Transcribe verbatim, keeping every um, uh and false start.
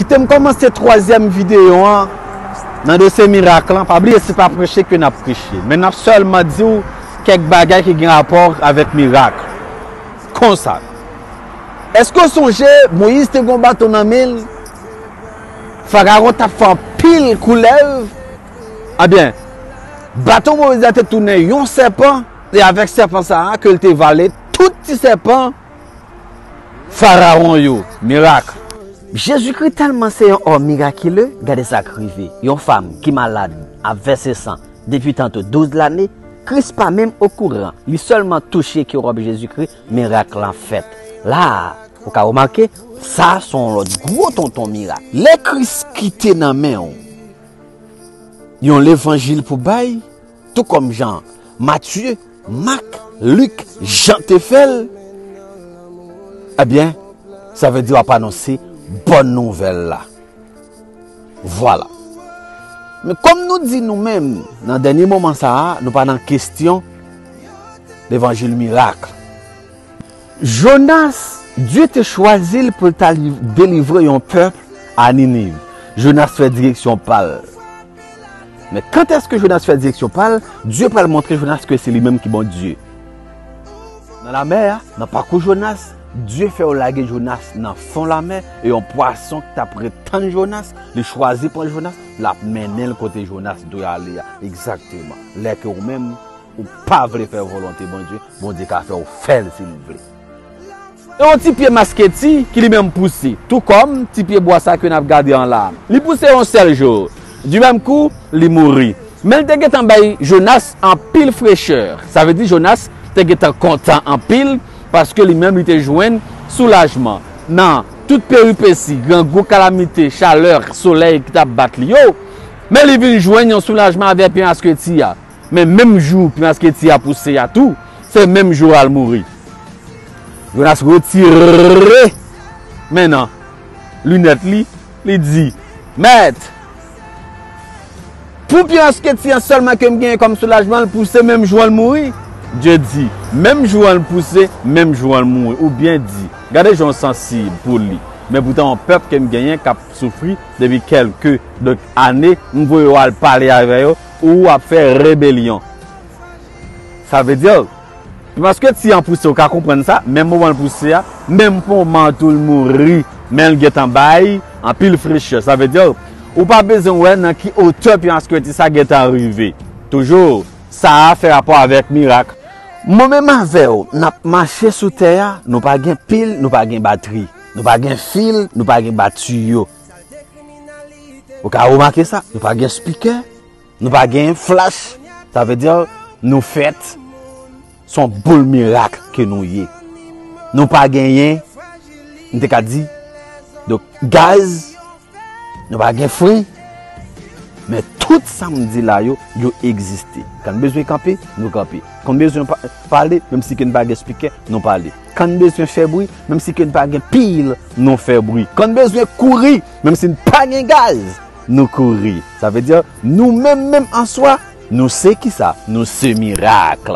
Kite m kòmanse twazyèm videyo an nan dosye mirak lan. Pa bliye, se pa preche ke n ap preche, men n ap sèlman di w kèk bagay ki gen rapò avèk mirak. Konsa, èske w sonje Moyiz te gen yon baton nan men l? Farawon t ap fè anpil koulèv. Ebyen, baton Moyiz la te tounen yon sèpan, e avèk sèpan sa a ke l te vale tout ti sèpan Farawon yo. Mirak. Jezikri tèlman se yon òm mirakile, gade sa k rive. Yon fanm ki malad ap vèse san depi tanto douz lane, Kris pa menm okouran, li sèlman touche ke wòb Jezikri, mirak lan fèt. La a, ou ka remake, sa se yon lòt gwo tonton mirak. Lè Kris kite nan men w yon levanjil pou bay, tou kòm jan Matye, Mak, Lik, Jan te fè l, ebyen, sa vle di w ap anonse bòn nouvèl la. Vwala. Men kòm nou di nou menm, nan dènye moman sa a, nou pa nan kesyon levanjil mirak. Jonas, Dye te chwazi l pou l ta li-, delivre yon pèp a Niniv. Jonas fè direksyon pa l. Men kantèske Jonas fè direksyon pa l, Dye pral montre Jonas ke se li menm ki Bondye. Nan lamè a, nan pakou Jonas, Dye fè yo lage Jonas nan fon lamè, e yon pwason ki t ap ret tann Jonas, li chwazi pran Jonas, l ap mennen l kote Jonas dwe ale a. Egzakteman. Lè ke ou menm, ou pa vle fè volonte Bondye, Bondye ka fè w fè l si l vle. E yon ti pye masketi ki li menm pouse, tou kòm ti pye bwa sa ke n ap gade an la. Li pouse yon sèl jou, di menm kou, li mouri. Men l te gentan bay Jonas anpil frechè. Sa vle di Jonas te gentan kontan anpil, paske li menm li te jwenn soulajman nan tout peripesi, grangou, kalamite, chalè, solèy ki t ap bat li yo. Men li vin jwenn yon soulajman avèk pye masketi a. Men menm jou pye masketi a pouse a tou, se menm jou a l mouri. Jonas retire men nan linèt li, li di, Mèt, pou pye masketi an sèlman ke m genyen kòm soulajman, l pouse menm jou an l mouri? Dye di, menm jou an l pouse, menm jou an l mouri. Ou byen di, gade jan w sansib pou li. Men poutan yon pèp ke m genyen k ap soufri depi kèlke, donk, ane, m voye w al pale avè yo, ou w ap fè rebelyon. Sa vle di, pye masketi an pouse, ou ka konprann sa, menm moman l pouse a, menm moman tou l mouri, men l gentan bay anpil frechè. Sa vle di, ou pa bezwen wè nan ki otè pye masketi sa gentan rive. Toujou, sa a fè rapò avèk mirak. Mwen menm avè w, n ap mache sou tè a, nou pa gen pil, nou pa gen batri, nou pa gen fil, nou pa gen batiyo. Ou ka remake sa, nou pa gen spikè, nou pa gen flach. Sa vle di, nou fèt, se yon boul mirak ke nou ye. Nou pa genyen, m te ka di, donk, gaz, nou pa gen fren. Men tout sa m di la yo, yo egziste. Kan n bezwen kanpe, nou kanpe. Kan n bezwen pa-, pale, menm si ke n pa gen spikè, nou pale. Kan n bezwen fè bri, menm si ke n pa gen pil, nou fè bri. Kan n bezwen kouri, menm si n pa gen gaz, nou kouri. Sa vle di, nou menm, menm an swa, nou se kisa? Nou se mirak.